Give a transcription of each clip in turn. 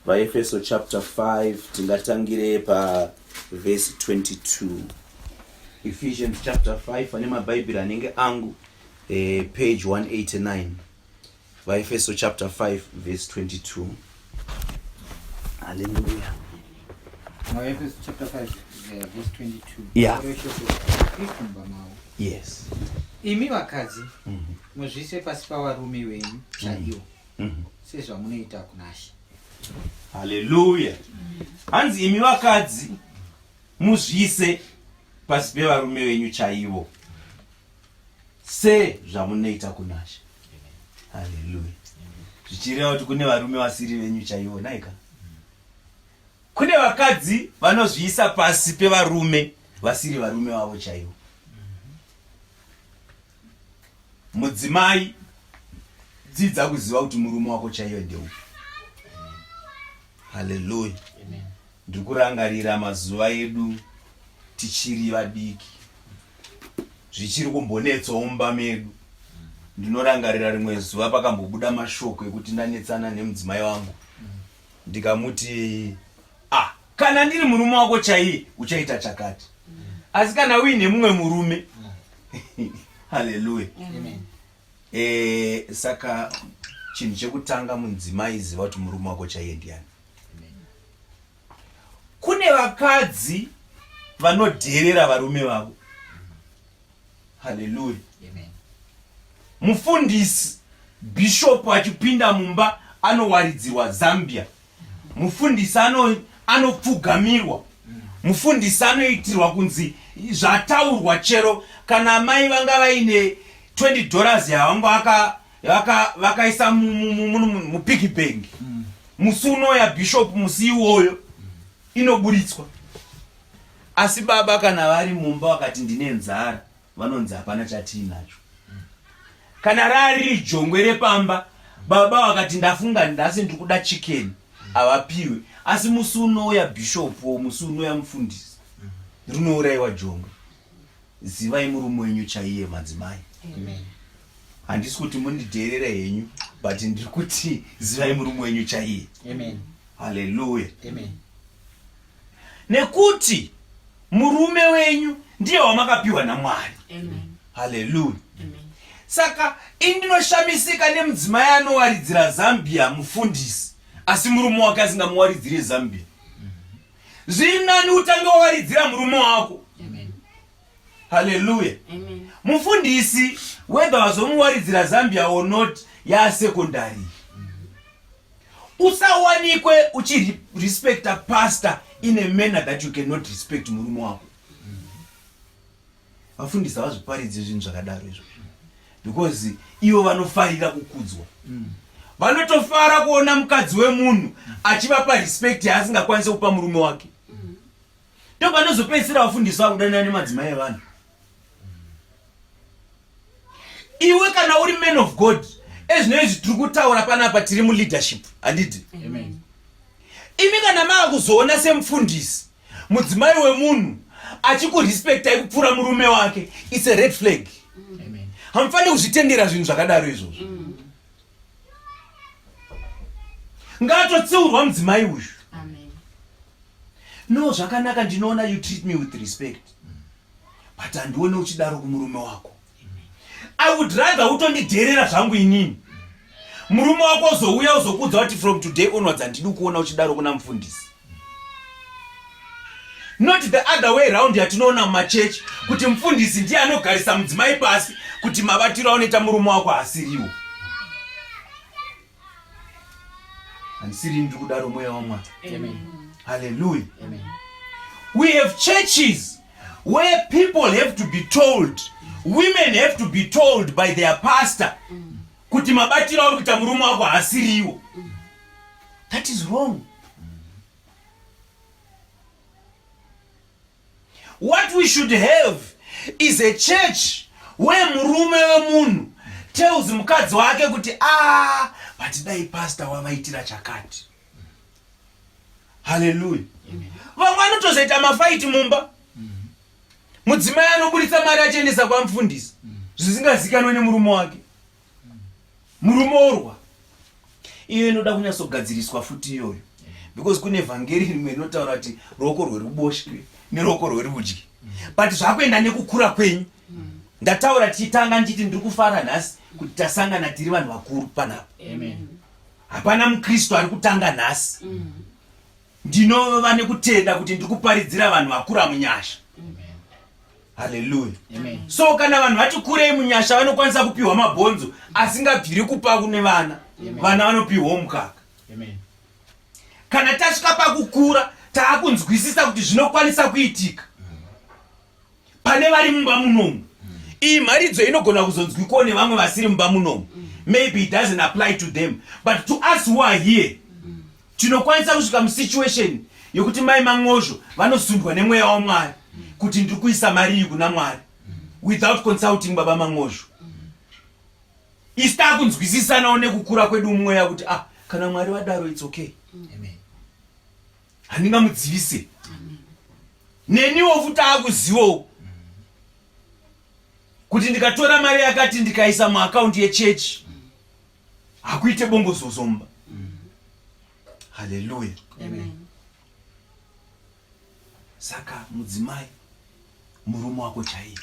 VaEfeso chapter 5 tingatangire pa verse 22. Ephesians chapter 5 ane mabhaibheri anenge angu eh, page 189. VaEfeso chapter 5 verse 22. Hallelujah. VaEfeso chapter 5 eh, verse 22. Yeah. Kristu mumba mavo. Yes. Imi vakadzi muzviise pasi pavarume venyu chaivo sezvamunoita kunaShe. Haleluya. Hanzi imi vakadzi muzviise pasi pevarume venyu chaivo sezvamunoita kunaShe. Haleluya. Zvichireva kuti kune varume vasiri venyu chaivo naika. Kune vakadzi vanozviisa pasi pevarume vasiri varume vavo chaivo. Mudzimai, dzidza kuziva kuti murume wako chaiyo ndeupi. Haleluya. Ndiri kurangarira mazuva edu tichiri vadiki, zvichiri kumbonetsawo mumba medu. Ndinorangarira rimwe zuva pakambobuda mashoko ekuti ndanetsana nemudzimai wangu, ndikamuti ah, kana ndiri murume wako chaiye uchaita chakati, asi kana uine mumwe murume haleluya. E, saka chinhu chekutanga mudzimai, ziva kuti murume wako chaiye ndiani. Kune vakadzi vanodherera varume vavo. Haleluya. Mufundisi bhishopu achipinda mumba anowaridzirwa Zambia. Mufundisi anopfugamirwa. Mufundisi anoitirwa kunzi zvataurwa chero kana amai vanga vaine 20 dollars yavanga vakaisa mupiggy bank musi unoya bishop musi iwoyo inoburitswa. Asi baba kana vari mumba vakati ndine nzara, vanonzi hapana chatiinacho. Kana rari jongwe repamba, baba vakati ndafunga nhasi ndiri kuda chicken, havapiwe. Asi musi unouya bishop, musi unouya mufundisi, rinourayiwa jongwe. Zivai murume wenyu chaiye, madzimai. Handisi kuti mundidheerera henyu, but ndiri kuti zivai murume wenyu chaiye. Haleluya. Nekuti murume wenyu ndiye wamakapiwa naMwari. Haleluya. Saka ini ndinoshamisika nemudzimai anowaridzira Zambia mufundisi, asi murume wake asingamuwaridzire Zambia. Zviri nani utange wawaridzira murume wako. Haleluya. Mufundisi whether wazomuwaridzira Zambia or not, yaasecondary. Usawanikwe uchirespecta pastor in a manner that you cannot respect murume wako. Vafundisi havazviparidzi zvinhu zvakadaro izvozvo, because ivo vanofarira kukudzwa. Vanotofara kuona mukadzi wemunhu achivapa respect yaasingakwanisi kupa murume wake. Ndo panozopedzisira vafundisi vakudanana nemadzimai evanhu. Iwe kana uri man of God, ezvino izvi tiri kutaura panapa tiri muleadership, handiti? Imi kana mava kuzoona semufundisi mudzimai wemunhu achikurespectai kupfuura murume wake, it's a red flag. Hamufaniri kuzvitendera zvinhu zvakadaro izvozvo. Ngaatotsiurwa mudzimai uyu. No, zvakanaka, ndinoona you treat me with respect, but handione uchidaro kumurume wako. I would rather utondidherera zvangu inini, murume wako uzouya uzokudza kuti from today onwards handidi kuona uchidaro kuna mufundisi. Not the other way round yatinoona mumachechi, kuti mufundisi ndiye anogarisa mudzimai pasi kuti mabatiro aunoita murume wako haasiriwo. Handisiri ndiri kudaro, mweya waMwari. Haleluya. We have churches where people have to be told, women have to be told by their pastor kuti mabatiro auri kuita murume wako haasiriwo. That is wrong. What we should have is a church where murume wemunhu tells mukadzi wake kuti ah, but dai pastor wavaitira chakati. Haleluya. Vamwe vanotozoita mafaiti mumba. Mudzimai anoburitsa mari achiendesa kwamufundisi zvisingazikanwe nemurume wake. Murume orwa. Iyo inoda kunyatsogadziriswa futi iyoyo. Because kune vhangeri rimwe rinotaura kuti ruoko rweruboshwe neruoko rwerudyi, but zvakuenda nekukura kwenyu. Ndataura tichitanga ndichiti ndiri kufara nhasi kuti tasangana tiri vanhu vakuru panapa. Hapana muKristu ari kutanga nhasi. Ndinova nekutenda kuti ndiri kuparidzira vanhu vakura munyasha. Haleluya. So kana vanhu vati kurei munyasha, vanokwanisa kupiwa mabhonzo asingabviri kupa kune vana. Vana vanopiwawo mukaka. Kana tasvika pakukura, taakunzwisisa kuti zvinokwanisa kuitika pane vari mumba munomu. Iyi mharidzo inogona kuzonzwikwawo nevamwe vasiri mumba munomu. Maybe it doesn't apply to them, but to us who are here, tinokwanisa kusvika musituation yekuti mai Mang'ozho vanosundwa nemweya waMwari kuti ndiri kuisa mari iyi kuna Mwari without consulting baba Mang'ozho. Isi taakunzwisisanawo nekukura kwedu mumweya kuti, ah, kana Mwari vadaro, it's okay, handingamudzivise. Neniwo futi akuzivawo kuti ndikatora mari yakati ndikaisa muakaunti yechechi, hakuite bongozozomba. Haleluya. Saka mudzimai murume wako chaiye.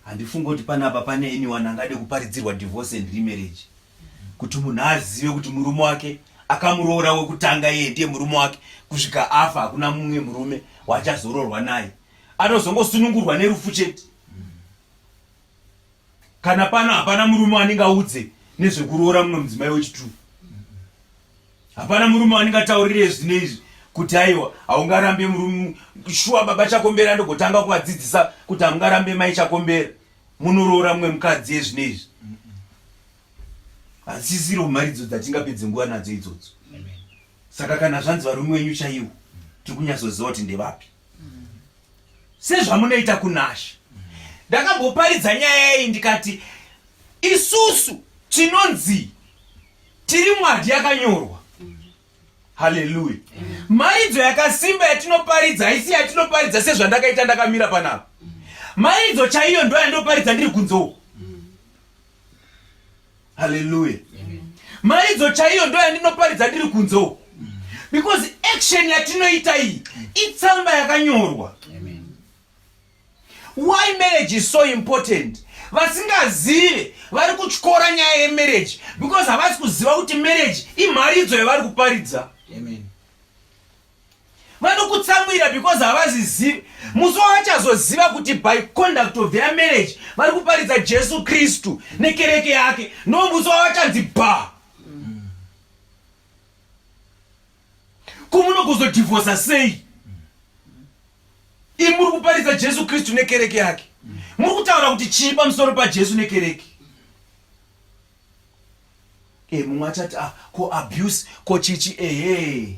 Handifungi kuti panapa pane anyone angade kuparidzirwa divorce and remarriage, kuti munhu azive kuti murume wake akamuroora wekutanga iye ndiye murume wake kusvika afa. Hakuna mumwe murume wachazororwa naye, anozongosunungurwa nerufu chete. Kana pano hapana murume anenge nezvekuroora mumwe mudzimai wechitu. Hapana murume aningataurire zvino izvi kuti aiwa, haungarambe murume. Shuwa, baba Chakombera ndogotanga kuvadzidzisa kuti hamungarambe mai Chakombera, munoroora mumwe mukadzi yezvino izvi. Hasisiro mharidzo dzatingapedze nguva nadzo idzodzo. Saka kana zvanzi varume wenyu chaiwo, tiri kunyatsoziva kuti ndevapi, sezvamunoita kunasha. Ndakamboparidza nyaya iyi ndikati isusu tinonzi tiri mwadhi yakanyorwa. Haleluya. Mharidzo yakasimba yatinoparidza haisi yatinoparidza sezvandakaita ndakamira panapa. Mharidzo chaiyo ndo yandoparidza ndiri kunzewo. Haleluya. Mharidzo chaiyo ndo yandinoparidza ndiri kunzewo, because action yatinoita iyi itsamba yakanyorwa. Why marriage is so important? Vasingazive vari kutyora nyaya yemarriage because havasi kuziva kuti marriage imharidzo yavari kuparidza. Vanokutsamwira because havazizivi. Musi wavachazoziva kuti by conduct of their marriage vari kuparidza Jesu Kristu nekereke yake, no musi wavachanzi ba kumunogozodhivhosa sei? Imi muri kuparidza Jesu Kristu nekereke yake, muri kutaura kuti chii pamusoro paJesu nekereke? Mumwe achati, ah, ko abuse, ko chichi? Ehe,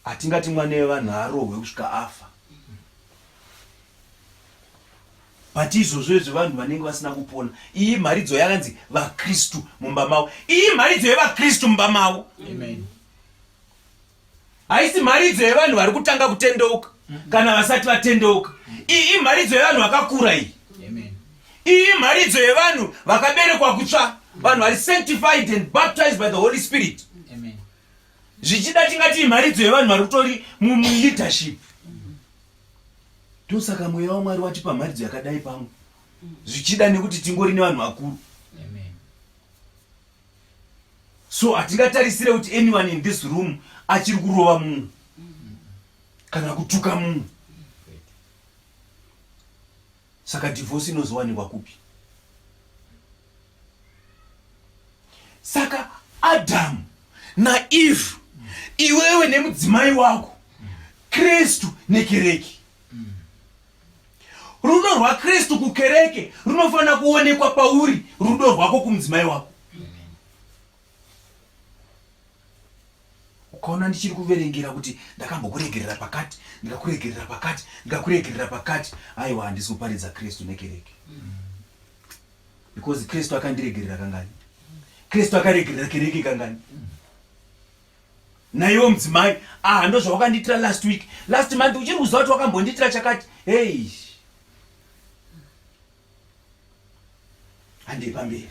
hatingati mwana wevanhu arohwe kusvika afa, but izvozvo izvo vanhu vanenge vasina kupona. Iyi mharidzo yakanzi vaKristu mumba mavo. Iyi mharidzo yevaKristu mumba mavo, haisi mharidzo yevanhu vari kutanga kutendeuka kana vasati vatendeuka. Iyi imharidzo yevanhu vakakura iyi. Iyi imharidzo yevanhu vakaberekwa kutsva, vanhu vari sanctified and baptized by the Holy Spirit. Zvichida tingati imharidzo yevanhu vari kutori muleadership. Ndosaka mweya waMwari watipa mharidzo yakadai pamwe, zvichida nekuti tingori nevanhu vakuru. So hatingatarisire kuti anyone in this room achiri kurova mumwe kana kutuka mumwe. Saka divorce inozowanikwa kupi? Saka Adamu naEve, iwewe nemudzimai wako, Kristu nekereke. Rudo rwaKristu kukereke runofanira kuonekwa pauri, rudo rwako kumudzimai wako. Ukaona ndichiri kuverengera kuti ndakambokuregerera pakati, ndikakuregerera pakati, ndikakuregerera pakati, aiwa, handisi kuparidza Kristu nekereke, because Kristu akandiregerera kangani? Kristu akaregerera kereke kangani? Naiwo mudzimai, ah, ndo zvawakandiitira last week, last month, uchiri kuziva kuti wakambondiitira chakati. Hei, handei pamberi.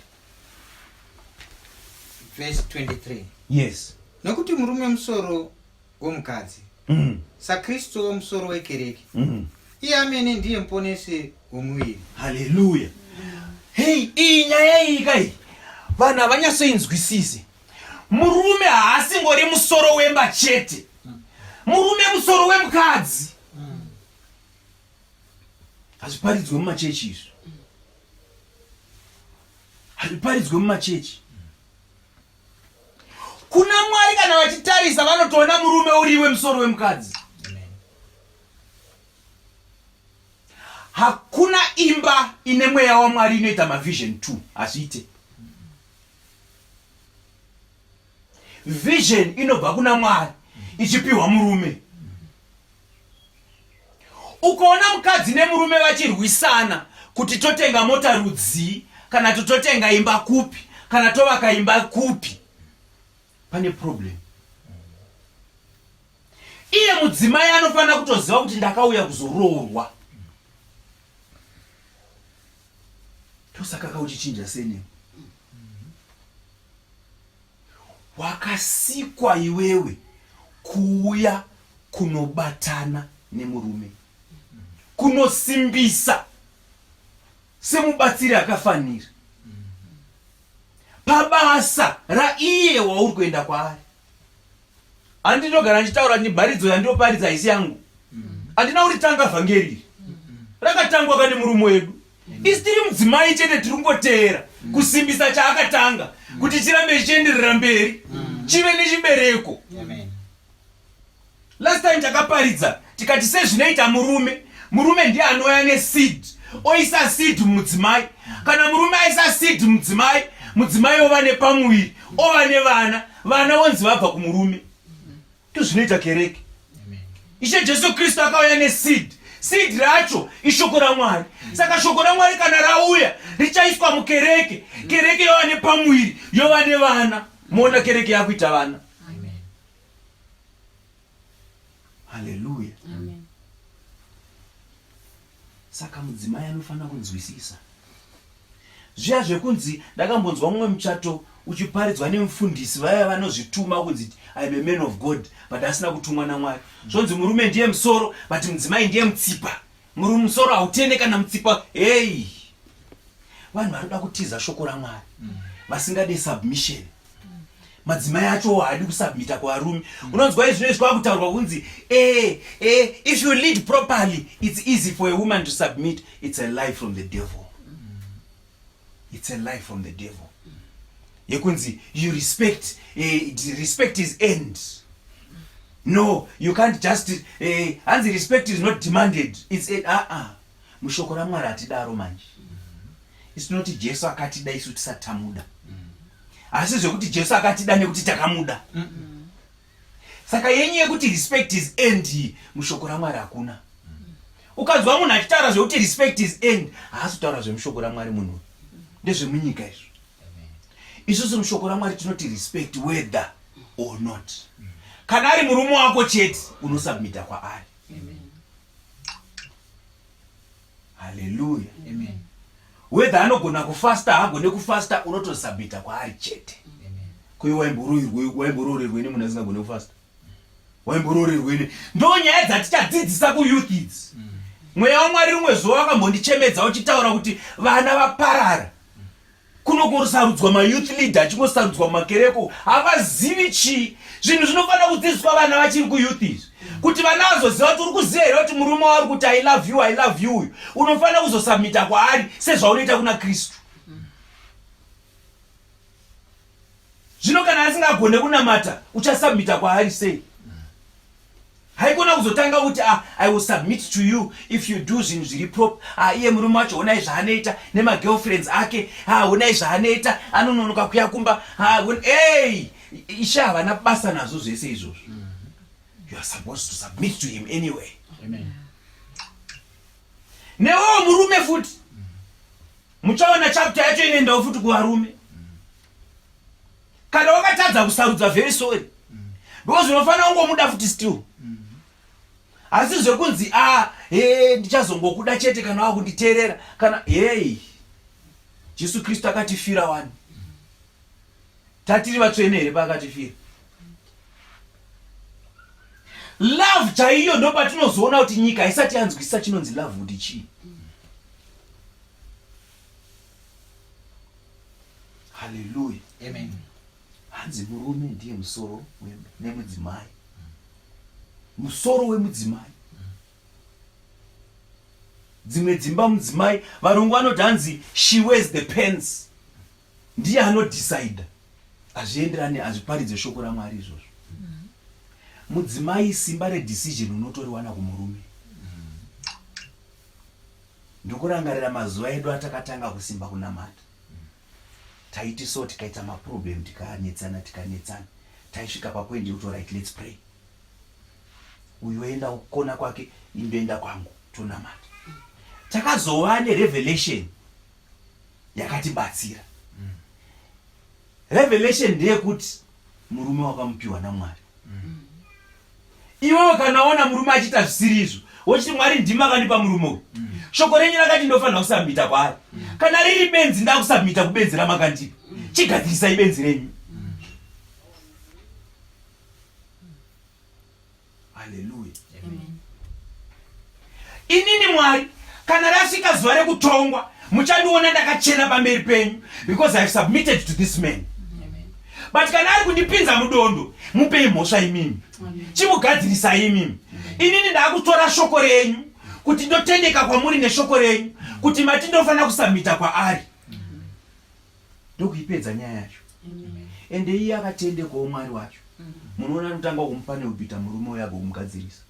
Verse 23. Yes. Nokuti murume musoro womukadzi saKristu womusoro wekereke. Iye amene ndiye muponesi womuviri. Haleluya. Hei, iyi nyaya iyi kai vanhu havanyatsoinzwisise. Murume haasingori musoro wemba chete, murume musoro wemukadzi. Hazviparidzwe mumachechi izvi, hazviparidzwe mumachechi. Kuna Mwari kana vachitarisa vanotoona murume uriwe musoro wemukadzi. Hakuna imba ine mweya waMwari inoita mavision 2, hazviite. Vision inobva kuna Mwari ichipiwa murume. Ukaona mukadzi nemurume vachirwisana kuti totenga mota rudzii, kana tototenga imba kupi, kana tovaka imba kupi, pane problem. Iye mudzimai anofanira kutoziva kuti ndakauya kuzoroorwa. Tosaka kauchichinja surname. Wakasikwa iwewe kuuya kunobatana nemurume, kunosimbisa semubatsiri akafanira pabasa raiye wauri kuenda kwaari. Handinogara ndichitaura kuti mharidzo yandinoparidza haisi yangu. Handina kuritanga vhangeri iri, rakatangwa kane murume wedu. Isi tiri mudzimai chete, tiri kungoteera kusimbisa chaakatanga kuti chirambe chichienderera mberi, chive nechibereko. Last time takaparidza tikati sezvinoita murume, murume ndiye anouya neseed, oisa seed mumudzimai. Kana murume aisa seed mudzimai, mudzimai ova nepamuviri, ova nevana, vana vonzi vabva kumurume. Ndozvinoita kereke. Ishe Jesu Kristu akauya neseed. Seed racho ishoko raMwari. Saka shoko raMwari kana rauya richaiswa mukereke, kereke yova nepamuviri, yova nevana. Moona kereke yakuita vana. Haleluya. Saka mudzimai anofanira kunzwisisa zviya zvekunzi, ndakambonzwa mumwe muchato uchiparidzwa nemufundisi vaya vanozvituma kunzi I'm a man of God, but asina kutumwa naMwari. Zvonzi murume ndiye musoro but mudzimai ndiye mutsipa. Murume musoro hautende kana mutsipa. Hei, vanhu varikuda kutiza shoko raMwari, vasingade submission. Madzimai acho haadi kusubmita kuvarume. Unonzwa izvino izvi kwakutaurwa kunzi if you lead properly it's easy for a woman to submit. It's a lie from the devil. It's a lie from the devil yekunzi you respect, respect is end. No, you can't just hanzi respect is not demanded, it's a, Mushoko raMwari hatidaro manje. Isu tinoti Jesu akatida isu tisati tamuda, asi zvekuti Jesu akatida nekuti takamuda. Saka yenyu yekuti respect is end, mushoko raMwari hakuna. Ukanzwa munhu achitaura zvekuti respect is end, haasi kutaura zvemushoko raMwari munhu, ndezvemunyika izvo. Isusu mushoko raMwari tinoti respect whether or not. Kana ari murume wako chete unosubmita kwaari. Haleluya. Whether anogona kufasta, haagone kufasta, unotosubmita kwaari chete. Kuyo waimboroorerwe nemunhu asingagone kufasta? Waimboroorerwe? Ndo nyaya dzatichadzidzisa kuyouth idzi. Mweya waMwari rimwe zuva wakambondichemedza uchitaura kuti vana vaparara kunokosarudzwa mayouth leader, achingosarudzwa mumakereko, havazivi chii. Zvinhu zvinofanira kudzidziswa vana vachiri kuyouth izvi, kuti vana vazoziva kuti uri kuziva here kuti murume wauri kuti "I love you, I love you" uyu unofanira kuzosubmita kwaari sezvaunoita kuna Kristu. Zvino kana asingagone kunamata, uchasubmita kwaari sei? Haikona kuzotanga kuti, "Ah, I will submit to you if you do zvinhu zviri proper." Ah, iye murume wacho honai zvaanoita nemagirlfriends ake. Ah, honai zvaanoita, anononoka kuya kumba. Ah, ei, Ishe havana basa nazvo zvese izvozvo. You are supposed to submit to him anyway. Newewo murume futi, muchaona chapter yacho inoendawo futi kuvarume. Kana wakatadza kusarudza, very sorry, because unofanira kungomuda futi still. Asi zvekunzi a he, ndichazongokuda chete kana wakunditeerera, kana hei, Jesu Kristu akatifira wani. Tatiri vatsvene here paakatifira? Love chaiyo ndopatinozoona kuti nyika haisati yanzwisisa chinonzi love kuti chii. Haleluya. Amen. Hanzi murume ndiye musoro nemudzimai. Musoro wemudzimai. Dzimwe dzimba mudzimai varungu vanoti hanzi she wears the pants. Ndiye anodecide. Hazvienderane hazviparidze shoko raMwari izvozvo. Mudzimai simba redecision unotoriwana kumurume. Ndikurangarira mazuva edu atakatanga kusimba kunamata. Taiti so tikaita maproblem tikanetsana tikanetsana taisvika papoint yekuti right let's pray. Uyu oenda kukona kwake indoenda kwangu tonamata. Takazova nerevelation yakatibatsira. Revelation ndeyekuti murume wakamupiwa naMwari. Iwewe kana waona murume achiita zvisiri izvo wochiti Mwari ndimi makandipa murume uyu. Shoko renyu rakati ndofanira kusubmita kwaari. Kana riri benzi ndakusubmita kubenzi ramakandipa. Chigadzirisai benzi renyu. Haleluya. Inini Mwari kana rasvika zuva rekutongwa muchandiona ndakachena pamberi penyu because I've submitted to this man. But kana ari kundipinza mudondo mupei mhosva imimi. Chimugadzirisai imimi. Inini ndakutora shoko renyu kuti ndotendeka kwamuri neshoko renyu kuti mati ndofanira kusubmita kwaari. Ndokuipedza nyaya yacho. Ende iye akatendekawo Mwari wacho. Munoona anotanga kumupa neubita murume uyo agokumugadzirisa.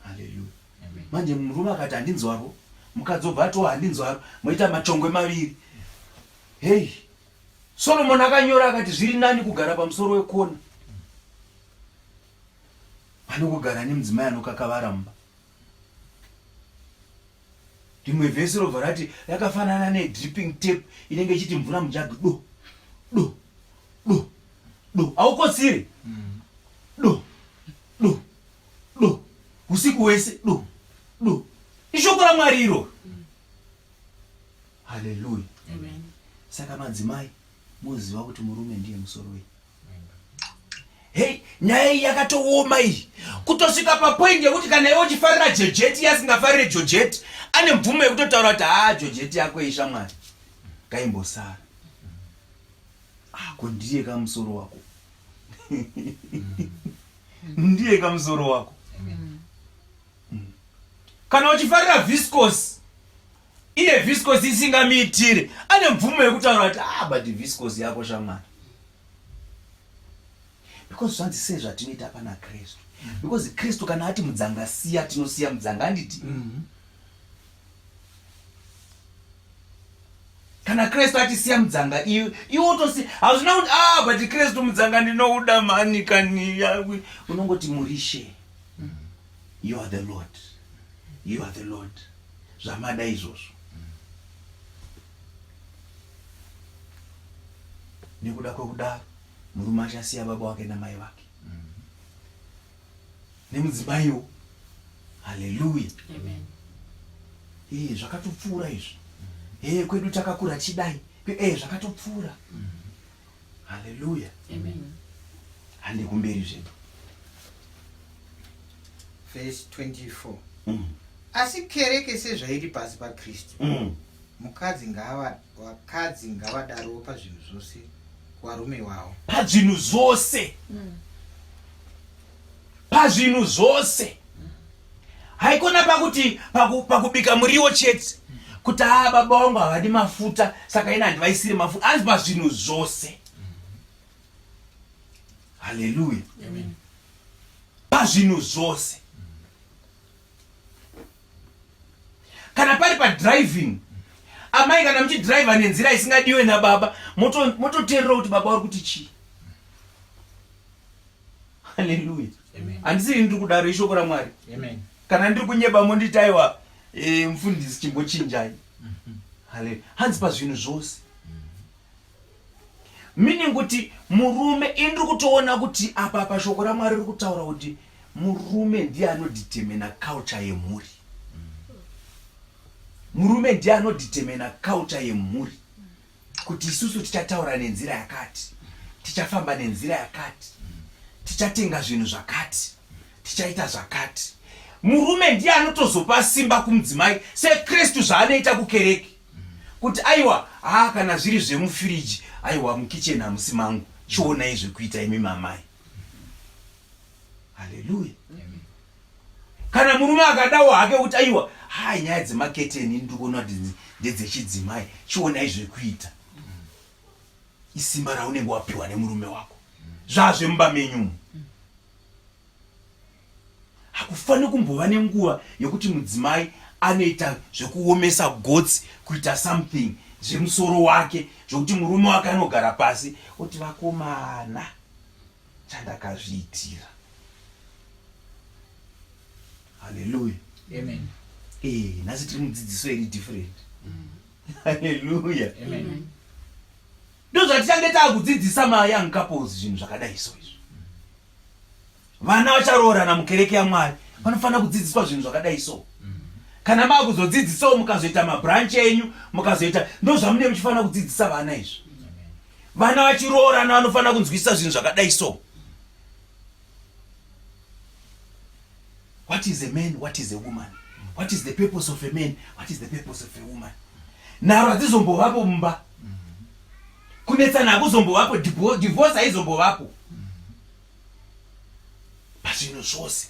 Haleluya. Manje murume akati handinzwarwo, mukadzi obva atiwo handinzwaro, moita machongwe maviri. Hey, Solomon akanyora akati zviri nani kugara pamusoro wekona pane kugara nemudzimai anokakavara mumba. Rimwe vhesi robva rati yakafanana nedripping tap inenge ichiti mvura mujagi do do do do haukotsiri do do do usiku hwese do do ishoko ramwari iro haleluya saka madzimai moziva kuti murume ndiye musoro wenyu hei nyaya iyi yakatooma iyi kutosvika papoindi yekuti kana iwe uchifarira jojeti iye asingafarire jojeti ane mvumo yekutotaura kuti haa jojeti yako iyi shamwari ngaimbosara ah, ko ndiye kamusoro wako ndiye kamusoro wako mm. kana uchifarira viscos iye viscos isingamiitire ane mvumo yekutaura kuti ah but viscos yako shamwari because zvanzi sei zvatinoita pana kristu because kristu kana ati mudzanga siya tinosiya mudzanga handiti mm -hmm. kana kristu ati siya mudzanga iwe iwe utosi hazvina kuti ah but kristu mudzanga ndinouda mhani kani unongoti murishe mm. you are the lord you are the lord zvamada izvozvo nekuda kwekudaro murume achasiya baba wake namai vake nemudzimaiwo haleluya ee zvakatopfuura izvi ee kwedu takakura chidai ee zvakatopfuura haleluya hande kumberi zvedu Verse 24 mm. Asi kereke sezvairi pasi paKristu mm. mukadzi ngava vakadzi ngavadarowo pazvinhu zvose kuvarume wavo pazvinhu zvose mm. pazvinhu zvose haikona pakuti paku, pakubika muriwo chete kuti aa baba vangu havadi mafuta saka ina handivaisiri mafuta anzi pazvinhu zvose haleluya pazvinhu zvose kana pari padriving amai kana muchidriver nenzira isingadiwe nababa mototeerera kuti baba vari kuti chii haleluya handisiri ndiri kudaro ishoko ramwari kana ndiri kunyeba monditi aiwa e, mufundisi chimbochinjai mhm. haleluya hanzi pazvinhu zvose meaning kuti murume ini ndiri kutoona kuti apa apa shoko ramwari riri kutaura kuti murume ndiye anodetermina culture yemhuri murume ndiye anodetermina culture yemhuri kuti isusu tichataura nenzira yakati tichafamba nenzira yakati Tichatenga zvinhu zvakati, tichaita zvakati. Murume ndiye anotozopa simba kumudzimai seKristu zvaanoita kukereke. Kuti aiwa, haa kana zviri zvemufiriji, aiwa mukicheni hamusi mangu. Chionai zvekuita imi mamai. Haleluya. Kana murume akadawo hake kuti aiwa, haa nyaya dzemaketeni ndiri kuona kuti ndedzechidzimai, chionai zvekuita. Isimba raunenge wapiwa nemurume wako. Zvazvemumba menyu umu. Hakufaniri kumbova nenguva yekuti mudzimai anoita zvekuomesa gotsi kuita something zvemusoro wake zvekuti murume wake anogara pasi oti vakomana chandakazviitira. Haleluya. Amen. Eh, nhasi tiri mudzidziso iri different. Haleluya. Amen. Ndozvatichange taakudzidzisa ma young couples zvinhu zvakadai so izvi. Vana vacharoorana mukereke yaMwari vanofanira kudzidziswa zvinhu zvakadai so. Kana maakuzodzidzisawo mukazoita mabranch enyu mukazoita ndozvamune muchifanira kudzidzisa vana izvi. Vana vachiroorana vanofanira kunzwisisa zvinhu zvakadai so. What is a man? What is a woman? What is the purpose of a man? What is the purpose of a woman? Nharo hadzizombovapo mumba. Kunetsana hakuzombovapo, divorce haizombovapo. Pazvinhu zvose.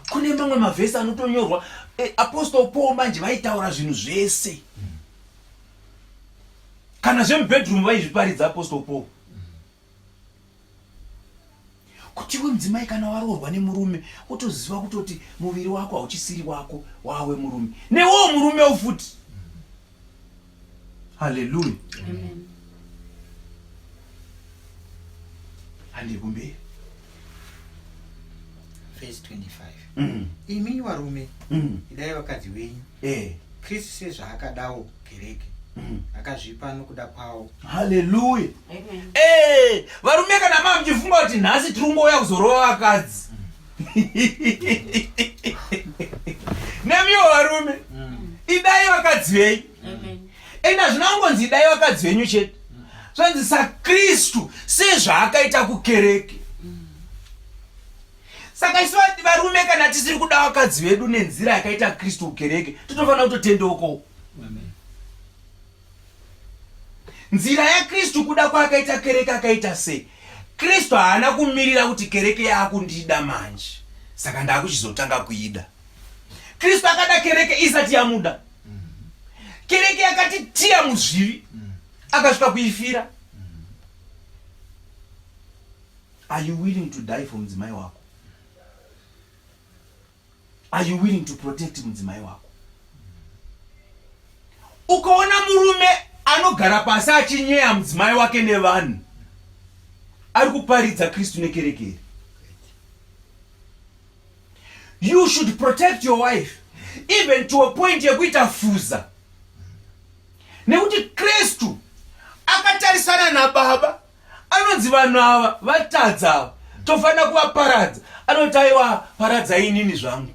Kune mamwe mavhesi anotonyorwa eh, Apostle Paul manje vaitaura zvinhu zvese. Kana zvemubedroom vaizviparidza Apostle Paul. Kuti iwe mudzimai kana waroorwa nemurume wotoziva kutoti muviri wako hauchisiri wako wawe murume newewo murumewo futi. Haleluya. Amen. Handei kumberi. Verse 25. Imi varume, idai vakadzi venyu. Kristu sezvaakadawo kereke, akazvipa nokuda kwawo. Haleluya. Eh, varume kana maa muchifunga kuti nhasi tiri kungouya kuzorova vakadzi. Nemiwo varume, idai vakadzi venyu. Ende hazvina kungonzi idai vakadzi venyu chete. Zvanzi saKristu sezvaakaita kukereke. Saka isu varume kana tisiri kuda vakadzi vedu nenzira yakaita Kristu kukereke, totofanira kutotendeukawo. Nzira yaKristu kuda kwaakaita kereke akaita sei? Kristu haana kumirira kuti kereke yaakundida manje, saka ndakuchizotanga kuida. Kristu akada kereke isati yamuda. Kereke yakati tiya muzvivi, akasvika kuifira. Are you willing to die for mudzimai wako? Are you willing to protect mudzimai wako? Ukaona murume anogara pasi achinyeya mudzimai wake nevanhu, ari kuparidza Kristu nekereke here? You should protect your wife even to a point yekuita fuza, nekuti Kristu akatarisana nababa Anonzi vanhu ava vatadza ava tofanira kuvaparadza. Anoti aiwa paradzai inini zvangu.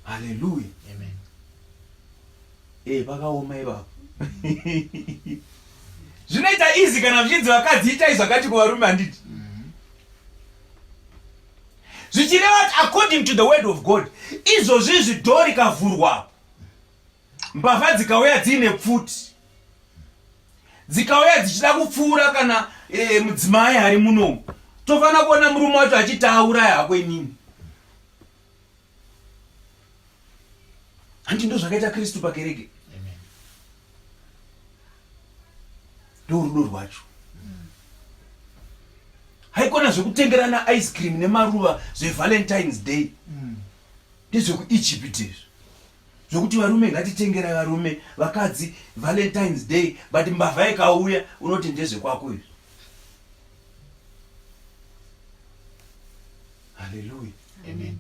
Haleluya. Amen. Eh, pakaoma ipapo. Zvinoita easy kana zvichinzi vakadzi itai zvakati kuvarume handiti? Zvichireva kuti according to the word of God, izvozvi izvi dhoo rikavhurwa apo. Mbavha dzikauya dziine pfuti, dzikauya dzichida kupfuura kana e, mudzimai ari munomu, tofanira kuona murume wacho achiti auraya hako inini. Hanti ndo zvakaita Kristu pakereke, ndo rudo rwacho. Haikona zvekutengerana ice cream nemaruva zveValentine's Day, ndezvekuEgypt izvi. Zvokuti varume ngatitengerai varume vakadzi Valentine's Day but mbavha ikauya unoti ndezvekwako izvi. Haleluya. Amen.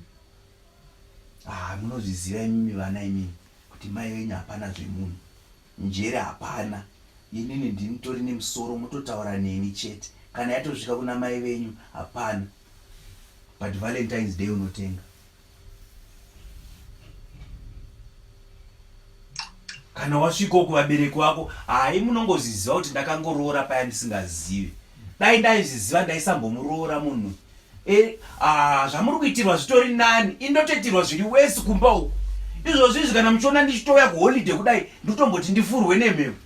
Ah, munozviziva imimi vana imimi kuti mai venyu hapana zvemunhu. Njere hapana. Inini ndinitori nemusoro mototaura neni chete. Kana yatosvika kuna mai venyu hapana. But Valentine's Day unotenga. Kana wasvikawo kuvabereki vako, hayi munongozviziva kuti ndakangoroora paya ndisingazivi. Dai ndaizviziva ndaisambomuroora munhu. E, ah, zvamuri kuitirwa zvitori nani. Indotoitirwa zviri wesi kumba uku. Izvozvi izvi kana muchiona ndichitouya kuholiday kudai, ndotomboti ndifurwe nemhepo.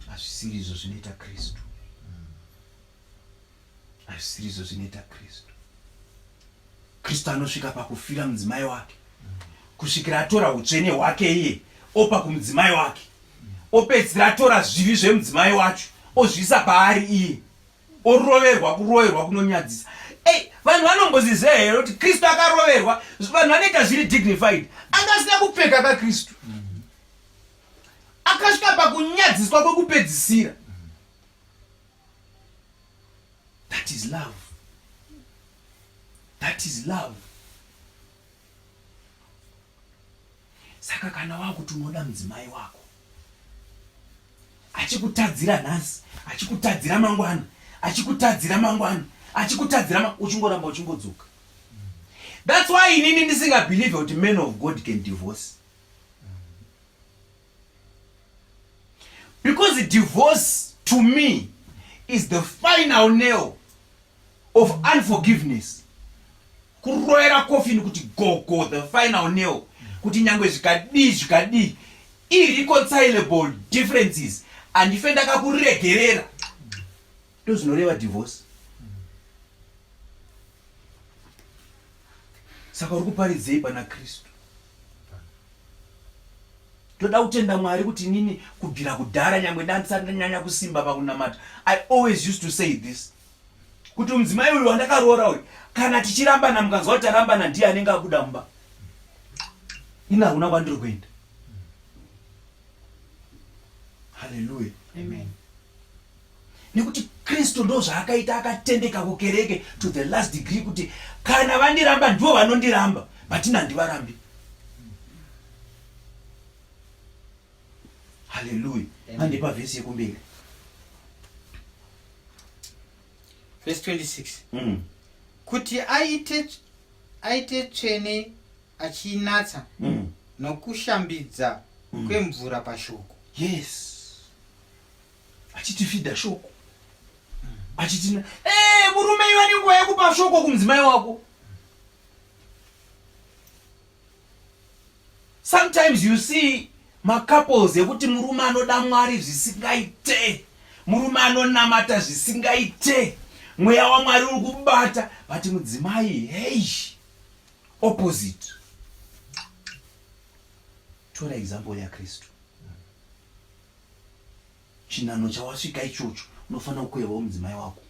Hazvisiri izvo zvinoita Kristu. Hazvisiri izvo zvinoita Kristu. Kristu anosvika pakufira mudzimai wake kusvikira atora utsvene hwake iye opa kumudzimai wake opedzisira atora zvivi zvemudzimai wacho ozviisa paari iye oroverwa kuroverwa kunonyadzisa. Ei, vanhu vanomboziziva here kuti Kristu akaroverwa? Vanhu vanoita zviri dignified. Anga asina kupfeka kaKristu. Akasvika pakunyadziswa kwekupedzisira. That is love. That is love. Saka kana wakuti unoda mudzimai wako achikutadzira nhasi, achikutadzira mangwana, achikutadzira mangwana, achikutadzira ma uchingoramba uchingodzoka. That's why inini ndisingabelieve kuti men of God can divorce. Because divorce to me is the final nail of unforgiveness. Kuroyera coffin kuti gogo the final nail kuti nyangwe zvikadii zvikadii irreconcilable differences handife ndakakuregerera. Ndozvinoreva divorce. Saka uri kuparidzei pana Kristu? Toda kutenda Mwari kuti inini kubvira kudhara nyangwe ndandisati ndanyanya kusimba pakunamata I always used to say this kuti mudzimai uyu wandakaroora uyu kana tichirambana mukanzwa kuti tarambana ndiye anenge abuda mumba ini hakuna kwandiri kuenda. Haleluya. Amen. Nekuti Kristu ndo zvaakaita akatendeka kukereke to the last degree kuti kana vandiramba ndivo vanondiramba but ini handivarambi. Haleluya. Andipa vhesi yekumberi. Verse 26. Kuti aite aite tsvene achiinatsa nokushambidza kwemvura pashoko. Yes. Achitifidha shoko. Achiti eh murume iwe nenguva yekupa shoko kumudzimai wako. Sometimes you see macouples ekuti murume anoda Mwari zvisingaite, murume anonamata zvisingaite, mweya waMwari uri kubata, but mudzimai hey, opposite. Tora example yaKristu. Chinhanho chawasvika ichocho unofanira kukwevawo mudzimai wako.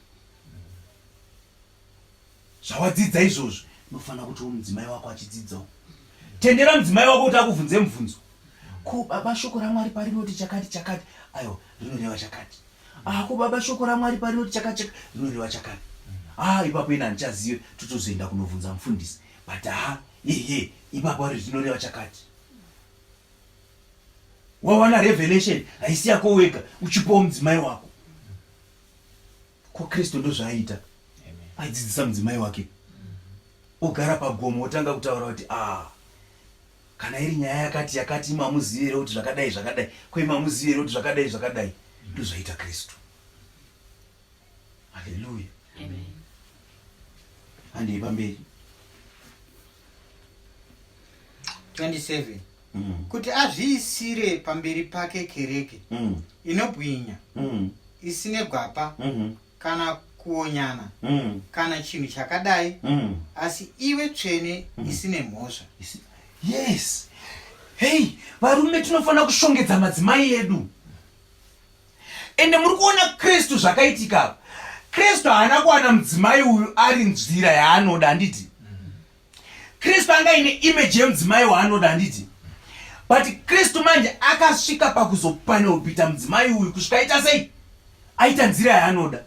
Zvawadzidza izvozvo unofanira kutiwo mudzimai wako achidzidzawo. Tendera mudzimai wako kuti akubvunze mubvunzo. Ko baba shoko raMwari parinoti chakati chakati, aiwa rinoreva chakati. Ah, ko baba shoko raMwari parinoti chakati chakati, rinoreva chakati. Ah, ipapo ini handichazive, totozoenda kunovhunza mufundisi. But ha, ehe, ipapo rinoreva chakati. Wawana revelation haisi yako wega, uchipawo mudzimai wako. Ko Kristu ndozvaaiita. Aidzidzisa mudzimai wake. Ogara pagomo otanga kutaura kuti ah kana iri nyaya yakati yakati imi hamuzivi here kuti zvakadai zvakadai ko imi hamuzivi here kuti zvakadai zvakadai ndozvaita Kristu. Haleluya. Handei pamberi. 27 Kuti azviisire pamberi pake kereke inobwinya isine gwapa kana kuonyana kana chinhu chakadai asi ive tsvene isine mhosva. Yes. Hey, varume tinofanira kushongedza madzimai edu. Ende muri kuona Kristu zvakaitika apa. Kristu haana kuwana mudzimai uyu ari nzira yaanoda handiti? Kristu anga aine image yemudzimai waanoda handiti? But Kristu manje akasvika pakuzopanelpita mudzimai uyu kusvika aita sei? Aita nzira yaanoda.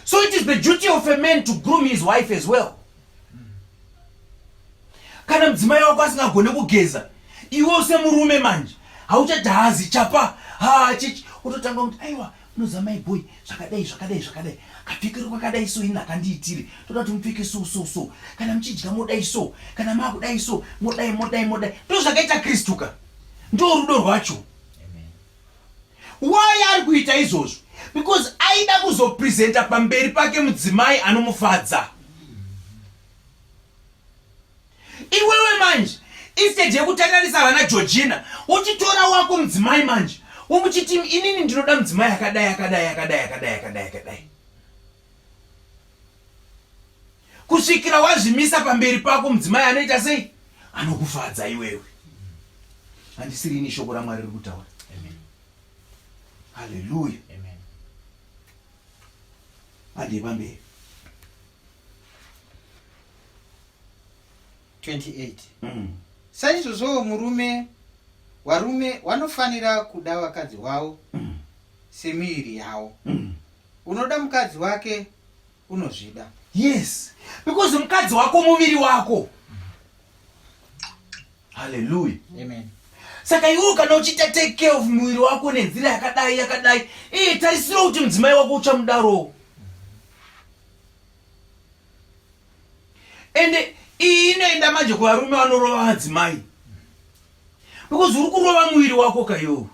So it is the duty of a man to groom his wife as well. Kana mudzimai wako asingagone kugeza, iwe semurume manje hauchati hazi chapa ha chichi, utotanga kuti aiwa. Unoziva mai boy zvakadai zvakadai zvakadai. Kapfekero kwakadai so ini hakandiitire. Toda kuti mupfeke so so so. Kana muchidya modai so. Kana makudai so modai modai modai. Ndozvakaita Kristu ka. Ndorudo rwacho. Why ari kuita izvozvo? Because aida kuzopresenta pamberi pake mudzimai anomufadza. Iwewe manje instead yekutandanisa vana Georgina wochitora wako mudzimai manje womuchiti inini ndinoda mudzimai akadai akadai akadai akadai akadai akadai kusvikira wazvimisa pamberi pako mudzimai anoita sei anokufadza iwewe handisiri ini shoko ramwari riri kutaura haleluya handei pamberi 28 mm. Saizvozvowo murume warume wanofanira kuda vakadzi wavo mm. semiviri yavo mm. Unoda mukadzi wake unozvida. Yes, because mukadzi wako muviri wako. Haleluya. Amen. Saka iwe kana uchiita take care of muviri wako nenzira yakadai yakadai, iye tarisira kuti mudzimai wako uchamudarowo. Ende iyi inoenda manje kuvarume vanorova vadzimai. Because uri kurova muviri wako kaiwo.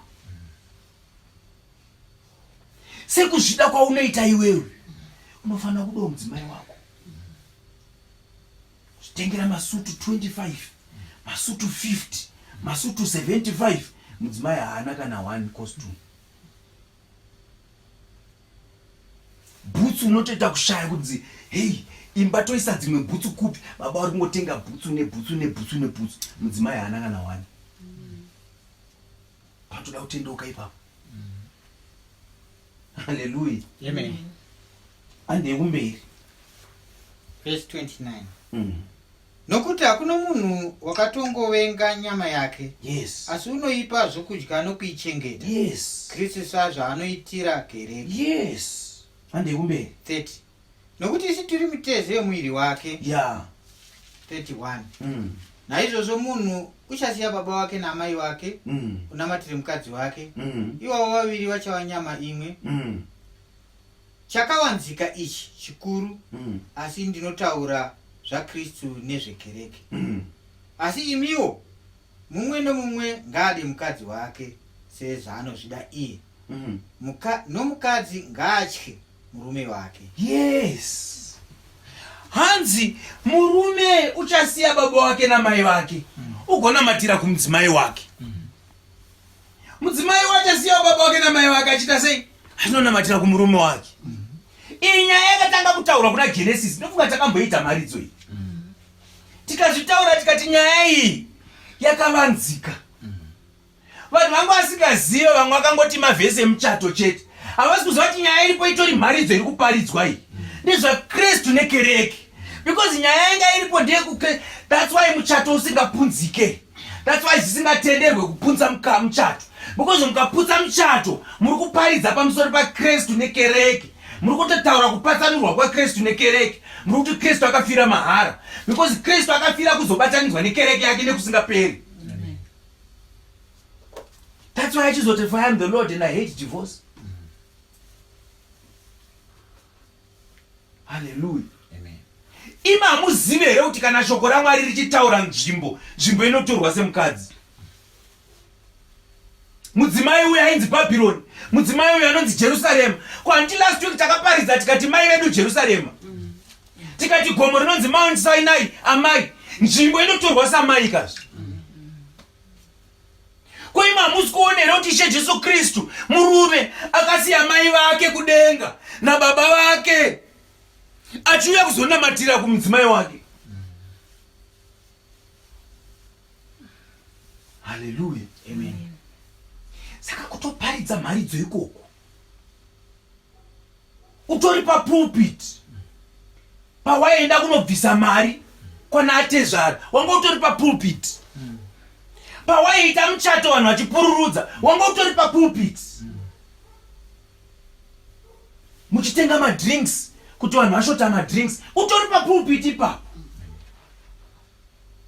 Sekuzvida kwaunoita iwewe, unofanira kudawo mudzimai wako. Kuzvitengera masutu 25, masutu 50, masutu 75, mudzimai haana kana one costume. Bhutsu unotoita kushaya kunzi hei imba toisa dzimwe bhutsu kupi, baba vari kungotenga bhutsu nebhutsu nebhutsu nebhutsu, mudzimai haana kana one. Panotoda kutendeuka ipapo. Haleluya. Amen. Handei kumberi. Verse 29. Nokuti hakuna munhu wakatongovenga nyama yake. Yes. Asi unoipa zvokudya nokuichengeta. Yes. Kristu sazvaanoitira kereke. Yes. Handei kumberi. 30. Nokuti isu tiri mitezo yomuviri wake. Yeah. 31. Naizvozvo munhu uchasiya baba wake naamai wake unamatire mukadzi wake ivavo vaviri vachava nyama imwe. Chakavanzika ichi chikuru, asi ndinotaura zvaKristu nezvekereke. Asi imiwo, mumwe nomumwe ngaade mukadzi wake sezvaanozvida iye, nomukadzi ngaatye murume wake. Yes. Hanzi murume uchasiya baba wake namai vake ugonamatira kumudzimai wake. Mudzimai wachasiya baba wake namai vake achiita sei? Anonamatira kumurume wake. Iyi nyaya yakatanga kutaurwa kuna Genesis. Ndofunga takamboita mharidzo iyi. Tikazvitaura tikati nyaya iyi yakavanzika. Vanhu vanga vasingazive, vamwe vakangoti mavhesi emuchato chete. Havasi kuziva kuti nyaya iripo itori mharidzo iri kuparidzwa iyi. NdezvaKristu nekereke. Because nyaya yanga iripo ndeyekuKristu. That's why muchato usingapunzike. That's why zvisingatenderwe kupunza muchato. Because mukaputsa muchato, muri kuparidza pamusoro paKristu nekereke. Muri kutotaura kupatsanurwa kwaKristu nekereke. Muri kuti Kristu akafira mahara. Because Kristu akafira kuzobatanidzwa nekereke yake nekusingaperi. That's why achizoti for I am the Lord and I hate divorce. Hallelujah. Amen. Imi hamuzive here kuti kana shoko raMwari richitaura nzvimbo, nzvimbo inotorwa semukadzi. Mudzimai uyu ainzi Bhabhironi, mudzimai uyu anonzi Jerusarema. Ko hanti last week takaparidza tikati mai vedu Jerusarema. Tikati gomo rinonzi Mount Sinai, amai. Nzvimbo inotorwa samai kazve. Ko imi hamusi kuona here kuti Ishe Jesu Kristu murume akasiya mai vake kudenga nababa vake achiuya kuzonamatira kumudzimai wake? Haleluya. Amen. Saka kutoparidza mharidzo ikoko utori papulpit pawaienda kunobvisa mari kwana atezvara wanga utori papulpit pawaiita muchato vanhu vachipururudza wanga utori papulpit muchitenga madrinks kuti vanhu vashota madrinks utori papulpit ipapo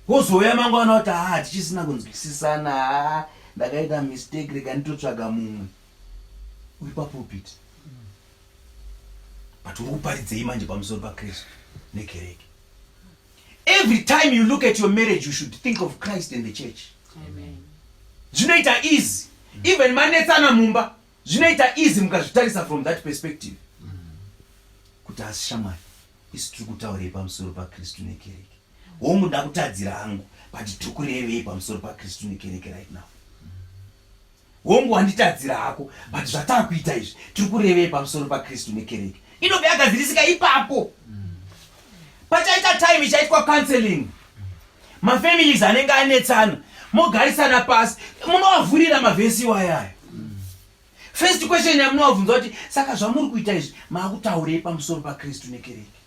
wozouya mangwana kuti haa tichisina kunzwisisana haa ndakaita mistake rega nditotsvaga mumwe uri papulpit. But uri kuparidzei manje pamusoro paKristu nekereke? Every time you look at your marriage you should think of Christ and the church. Zvinoita easy. Even manetsana mumba zvinoita easy mukazvitarisa from that perspective. Kuti asi shamwari isu tiri kutaurei pamusoro paKristu nekereke? Hongu ndakutadzira hangu but tiri kurevei pamusoro paKristu nekereke right now? Hongu wanditadzira hako but zvatakuita izvi tiri kurevei pamusoro paKristu nekereke? Inobva yagadzirisika ipapo. Pachaita time ichaitwa counseling mafamilies anenge anetsana mogarisana pasi munovavhurira mavhesi iwayayo. First question yamunovabvunza kuti saka zvamuri kuita izvi makutaurei pamusoro paKristu nekereke?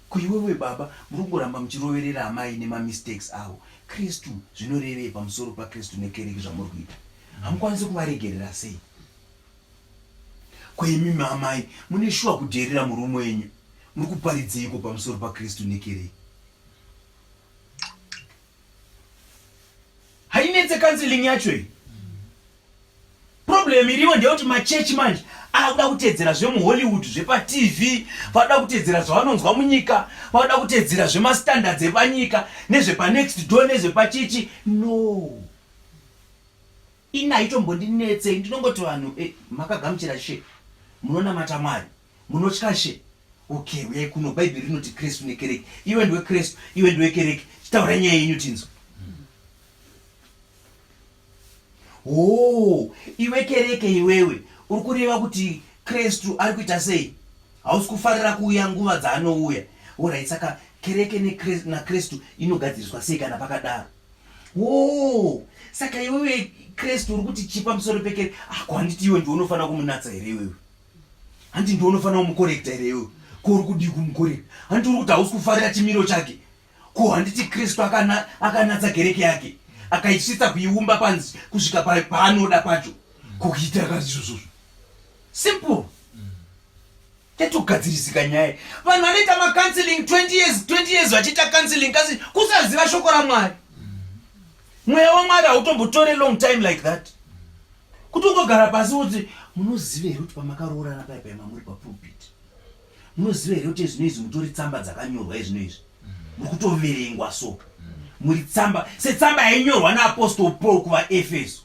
Ko iwewe baba muri kungoramba muchiroverera amai nemamistakes avo. Kristu zvinorevei pamusoro paKristu nekereke zvamuri kuita? Hamukwanisi kuvaregerera sei? Ko imimi amai mune shuwa kudheerera murume wenyu? Muri kuparidzeiko pamusoro paKristu nekereke? Hainetse counseling yacho iyi. Problem iripo ndeyekuti machechi manje akuda kutedzera zvemuhollywood zvepatv vanoda kutedzera zvavanonzwa munyika vanoda kutedzera zvemastandards epanyika nezvepanext door nezvepachichi no ini haitombondinetsei ndinongoti vanhu eh, makagamuchira she munonamata mwari munotya she okay uyai kuno bhaibheri rinoti kristu nekereke iwe ndiwe kristu iwe ndiwe kereke chitaura nyaya yenyu tinzwa Hoo, iwe kereke iwewe uri kureva kuti Kristu ari kuita sei? Hausi kufarira kuuya nguva dzaanouya. Orit, saka kereke naKristu inogadziriswa sei kana pakadaro? Hoo, saka iwewe Kristu uri kuti chii pamusoro pekereke? Ah, ko handiti iwe ndiwe unofanira kumunatsa here iwewe? Handiti ndiwe unofanira kumukorekta here iwewe? Ko uri kudii kumukorekta? Handiti uri kuti hausi kufarira chimiro chake? Ko handiti Kristu akana, akanatsa kereke yake akaisvitsa kuiumba panzi kusvika paanoda pacho ko kuita akazizvozvozvo simple yatogadzirisika nyaya vanhu vanoita macounseling 20 years 20 years vachiita counseling kasi kusaziva shoko ramwari mweya wamwari hautombotore long time like that kuti ungogara pasi woti munoziva here kuti pamakaroorana paya paya mamuri papulpit Munoziva here kuti ezvino izvi mutori tsamba dzakanyorwa ezvino izvi muri kutoverengwa so muri tsamba setsamba yainyorwa naapostle Paul kuvaEfeso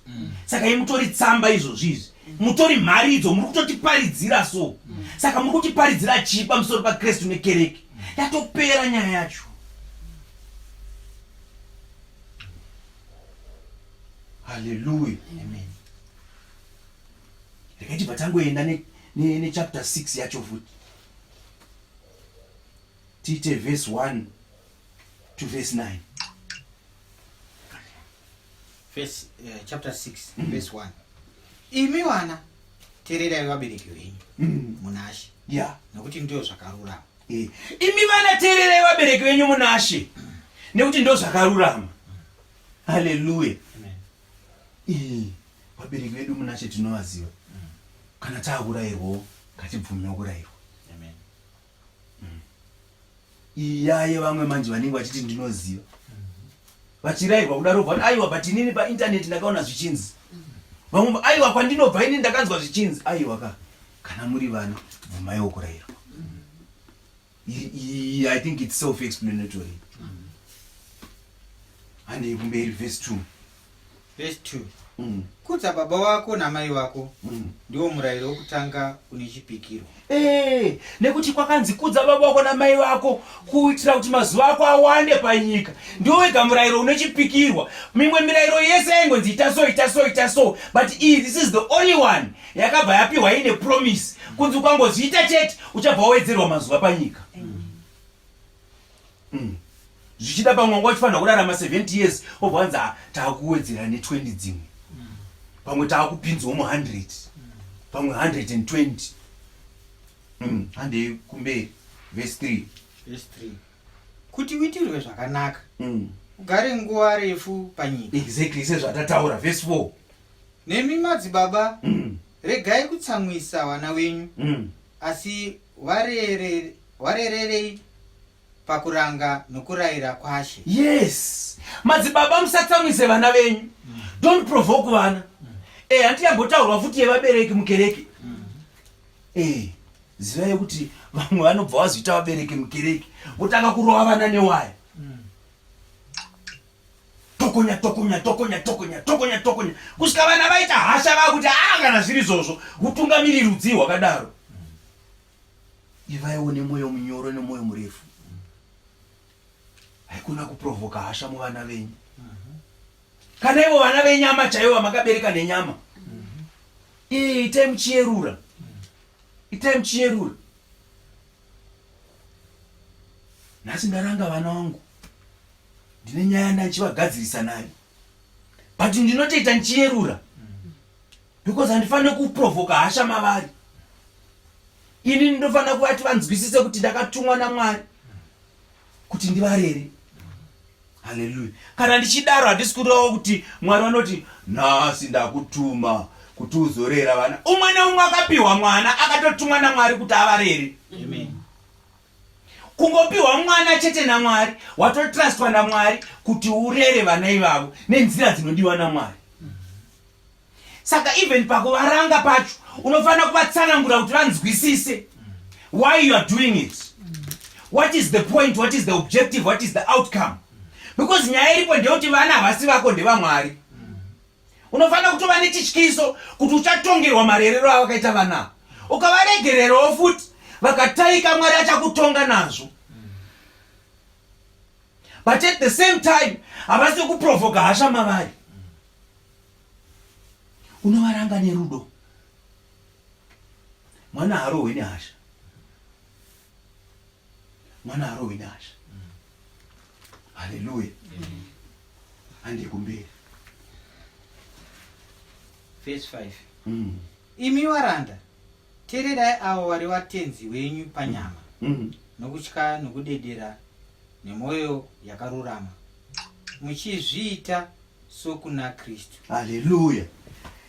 saka imutori tsamba izvozvi izvi mutori mharidzo muri kutotiparidzira so saka muri kutiparidzira chii pamusoro paKristu nekereke yatopera nyaya yacho haleluya amen Regai tibva tangoenda nechapter ne, ne 6 yacho futi tiite verse 1 to verse 9. Verse, chapter 6 verse 1 Imi vana teererai vabereki venyu munaShe nekuti ndiyo zvakarurama. Imi vana teererai vabereki venyu munaShe nekuti ndo zvakarurama. Haleluya. Vabereki vedu munaShe tinovaziva. Kana taakurairwawo ngatibvumewo kurairwa. Iya yevamwe manje vanenge vachiti ndinoziva. Vachirairwa kudaro bva aiwa but inini paintaneti ndakaona zvichinzi. Vamwe aiwa kwandinobva inini ndakanzwa zvichinzi. Aiwa ka kana muri vana bvumaiwo kurairwa. I think it's self explanatory. Handei kumberi verse 2. Verse 2. Kudza baba wako namai wako ndiwo murayiro wokutanga une chipikirwa. Eh, nekuti kwakanzi kudza baba wako namai vako kuitira kuti mazuva ako awande panyika. Ndiwo wega murayiro une chipikirwa. Mimwe mirayiro yese yaingonzi ita so ita so ita so, but iyi this is the only one yakabva yapiwa ine promise kunzi ukangozviita chete uchabva wawedzerwa mazuva panyika. Zvichida pamwe wanga uchifanira kurarama 70 years wobva wanzi ah, taakuwedzera ne20 dzimwe pamwe taakupinzwa mu 100 pamwe 120 handei kumberi verse 3. Verse 3. Kuti uitirwe zvakanaka ugare nguva refu panyika. Exactly sezvatataura verse 4. Nemi madzibaba regai kutsamwisa vana venyu asi varererei pakuranga nokurayira kwaShe. Yes madzibaba musatsamwise vana venyu don't provoke vana. Hanti yambotaurwa futi yevabereki mukereke. Zivai kuti vamwe vanobva vazoita vabereki mukereke votanga kurova vana newaya. Tokonya tokonya tokonya tokonya tokonya tokonya kusvika vana vaita hasha vakuti aa kana zviri izvozvo hutungamiriri rudzii hwakadaro. Ivaiwo nemwoyo munyoro nemwoyo murefu. Haikona kuprovhoka hasha muvana venyu. Kana ivo vana venyama chaivo vamakabereka nenyama. Ee, itai muchiyerura. Itai muchiyerura. Nhasi ndaranga vana vangu. Ndine nyaya ndandichivagadzirisa nayo. But ndinotoita ndichiyerura. Because handifanire kuprovhoka hasha mavari. Ini ndinofanira kuvati vanzwisise kuti ndakatumwa naMwari kuti ndivarere. Haleluya. Kana ndichidaro handisi kureva kuti Mwari vanoti nhasi ndakutuma kuti uzorera vana. Umwe neumwe akapiwa mwana akatotumwa naMwari kuti avarere. Amen. Kungopiwa mwana chete naMwari, watotrustwa naMwari kuti urere vana ivavo nenzira dzinodiwa naMwari. Saka even pakuvaranga pacho unofanira kuvatsanangura kuti vanzwisise why you are doing it. What is the point? What is the objective? What is the outcome? Because nyaya iripo ndeyekuti vana havasi vako, ndevamwari. Unofanira kutova nechityiso kuti uchatongerwa marerero avakaita vana. Ukavaregererawo futi vakataika, Mwari achakutonga nazvo. But at the same time havasi kuprovoka hasha mavari. Unovaranga nerudo. Mwana haarohwe nehasha. Mwana haarohwe nehasha. Haleluya. Hande kumberi. Verse 5. Imi varanda, tererai avo vari vatenzi wenyu panyama, nokutya nokudedera nemwoyo yakarurama, muchizviita sokuna Kristu. Haleluya.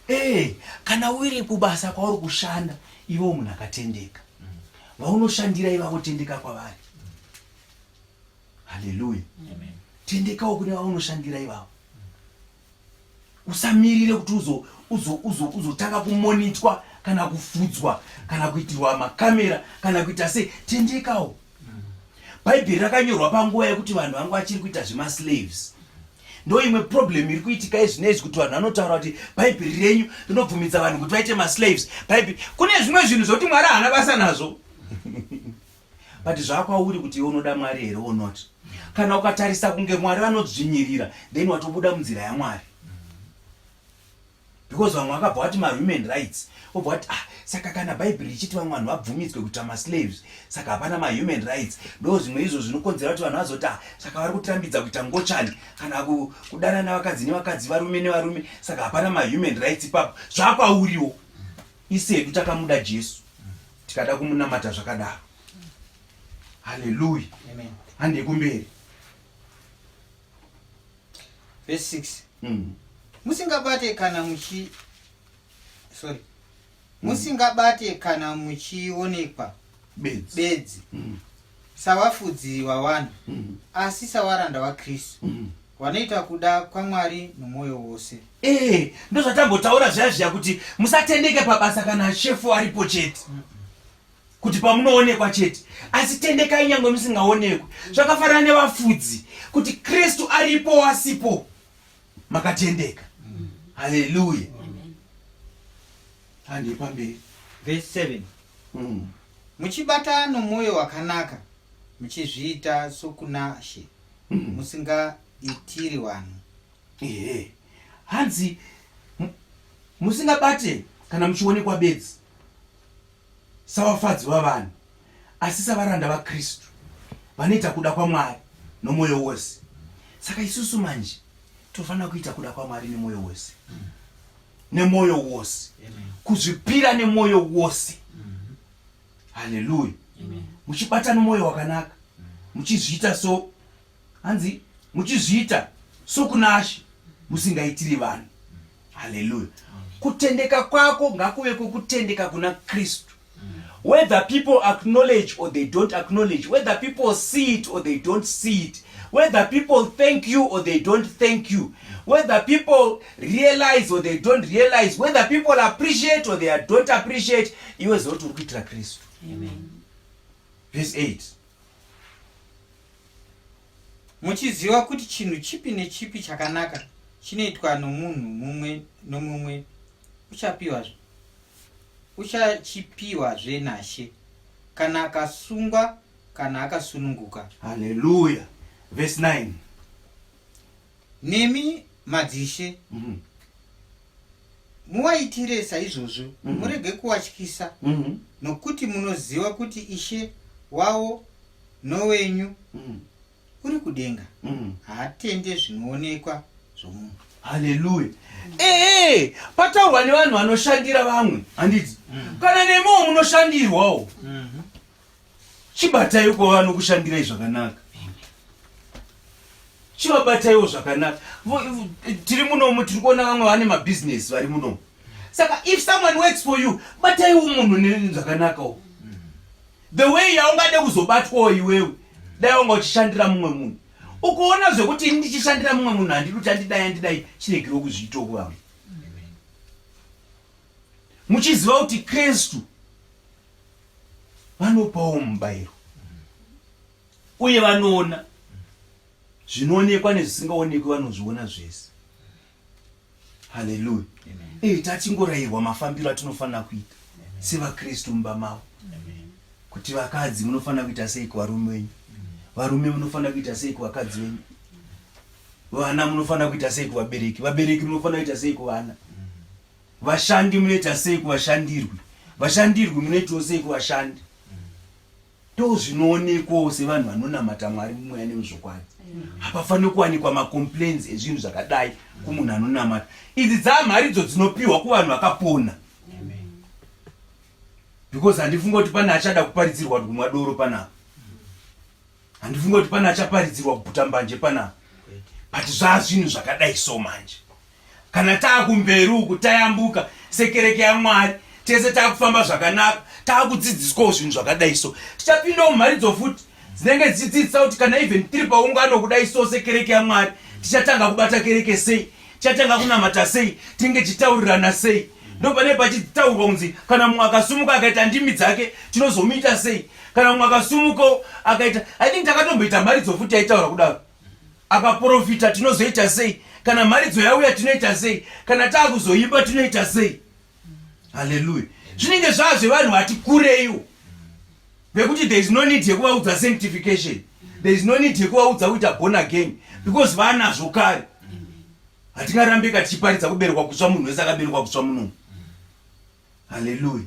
Eh, kana uri kubasa kwauri kushanda, iwe munhu akatendeka. Vaunoshandira ivavo tendeka kwavari. Haleluya. Tendekawo kune vaunoshandira ivavo. Usamirire kuti uzotanga kumonitwa kana kufudzwa kana kuitirwa makamera kana kuita sei. Tendekawo. Bhaibheri rakanyorwa panguva yekuti vanhu vanga vachiri kuita zvemaslaves. Ndo imwe problem iri kuitika izvinezvi kuti vanhu vanotaura kuti Bhaibheri renyu rinobvumidza vanhu kuti vaite maslaves. Bhaibheri kune zvimwe zvinhu zvokuti Mwari haana basa nazvo. But zvakwauri kuti iwe unoda Mwari here or not. Kana ukatarisa kunge Mwari vanodzvinyirira, then watobuda munzira yaMwari. Because vamwe vakabva vati mahuman rights, obva vati ah, saka kana Bhaibheri richiti vamwe vanhu vabvumidzwe kuita maslaves, saka hapana mahuman rights. Ndo zvimwe izvo zvinokonzera kuti vanhu vazoti ah, saka vari kutirambidza kuita ngochani kana kudanana vakadzi nevakadzi, varume nevarume, saka hapana mahuman rights ipapo. Zvakwauriwo. Isu hedu takamuda Jesu, tikada kumunamata zvakadaro. Haleluya. Hande kumberi. Verse 6. Musingabate kana muchi sorry. Musingabate kana muchionekwa bedzi, bedzi. Savafudzi vavanhu, asi savaranda vaKristu, vanoita kuda kwaMwari nomwoyo wose. Eh, ndozvatambotaura zviya zviya kuti musatendeke pabasa kana shefu aripo chete. Kuti pamunoonekwa chete, asi tendekai nyangwe musingaonekwi. Zvakafanana nevafudzi kuti Kristu aripo wasipo makatendeka. Haleluya. Hande pamberi. Verse 7. Muchibata nomwoyo wakanaka, muchizviita sokuna She, musingaitiri vanhu. Ehe. Hanzi musingabate kana muchionekwa bedzi savafadzi vavanhu, asi savaranda vaKristu vanoita kuda kwaMwari nomwoyo wose. Saka isusu manje tofanira kuita kuda kwaMwari nemwoyo wose. Nemwoyo wose. Kuzvipira nemwoyo wose. Haleluya. Muchibata nomwoyo wakanaka. Muchizviita so hanzi muchizviita sokunashe musingaitiri vanhu. Haleluya. Kutendeka kwako ngakuve kwekutendeka kuna Kristu. Whether people acknowledge or they don't acknowledge, whether people see it or they don't see it, whether people thank you or they don't thank you, whether people realize or they don't realize, whether people appreciate or they don't appreciate, iwe ziva kuti uri kuitira Kristu. Verse 8. Muchiziva kuti chinhu chipi nechipi chakanaka chinoitwa nomunhu mumwe nomumwe uchapiwa uchachipiwazve naShe, kana akasungwa kana akasununguka. Haleluya. Verse 9. Nemi madzishe, Muvaitire saizvozvo, murege kuvatyisa, nokuti munoziva kuti Ishe wavo nowenyu uri kudenga, haatende zvinoonekwa zvomunhu. Haleluya. Ee, pataurwa nevanhu vanoshandira vamwe, handiti? Kana nemiwo munoshandirwawo. Chibatai kwavanokushandirai zvakanaka. Chivabataiwo zvakanaka. Tiri munomu tiri kuona vamwe vane mabhizinesi vari munomu. Saka if someone works for you, bataiwo munhu zvakanakawo. The way yaungade kuzobatwawo iwewe, dai wanga uchishandira mumwe munhu. Ukuona zvekuti ini ndichishandira mumwe munhu handidi kuti andidai andidai, chiregerawo kuzviitawo kuvamwe. Muchiziva kuti Kristu vanopawo mubayiro uye vanoona zvinoonekwa nezvisingaonekwi, vanozviona zvese. Haleluya. E, tachingorayirwa mafambiro atinofanira kuita sevaKristu mumba mavo, kuti vakadzi munofanira kuita sei kuvarume venyu, varume munofanira kuita sei kuvakadzi venyu, vana munofanira kuita sei kuvabereki, vabereki munofanira kuita sei kuvana, vashandi munoita sei kuvashandirwi, vashandirwi munoitawo sei kuvashandi. Ndozvinoonekwawo sevanhu vanonamata Mwari mumweya nemuzvokwadi. Hapafaniri kuwanikwa macomplaints ezvinhu zvakadai kumunhu anonamata. Idzi dzamharidzo dzinopiwa kuvanhu vakapona, because handifunga kuti pane achada kuparidzirwa kuti kumwa doro panapa, handifunga kuti pane achaparidzirwa kuputa mbanje panapa, but zvazvinhu zvakadai so manje kana taakumberi uku tayambuka sekereke yaMwari, tese taakufamba zvakanaka, taakudzidziswawo zvinhu zvakadai so. Tichapindawo mumharidzo futi dzinenge dzichidzidzisa kuti kana even tiri paungano kudai so sekereke yaMwari, tichatanga kubata kereke sei, tichatanga kunamata sei, tinenge tichitaurirana sei. Ndo pane pachitaurwa kunzi kana mumwe akasumuka akaita ndimi dzake tinozomuita sei, kana mumwe akasumuka akaita, I think takatomboita mharidzo futi yaitaura kudaro, akaprofita tinozoita sei, kana mharidzo yauya tinoita sei, kana taakuzoimba tinoita sei. Haleluya. Zvinenge zvaa zvevanhu vati kureiwo, vekuti there is no need yekuvaudza sanctification, there is no need yekuvaudza kuita born again, because vanazvo kare. Hatingarambika tichiparidza kuberekwa kutsva munhu wese akaberekwa kutsva munomu. Haleluya.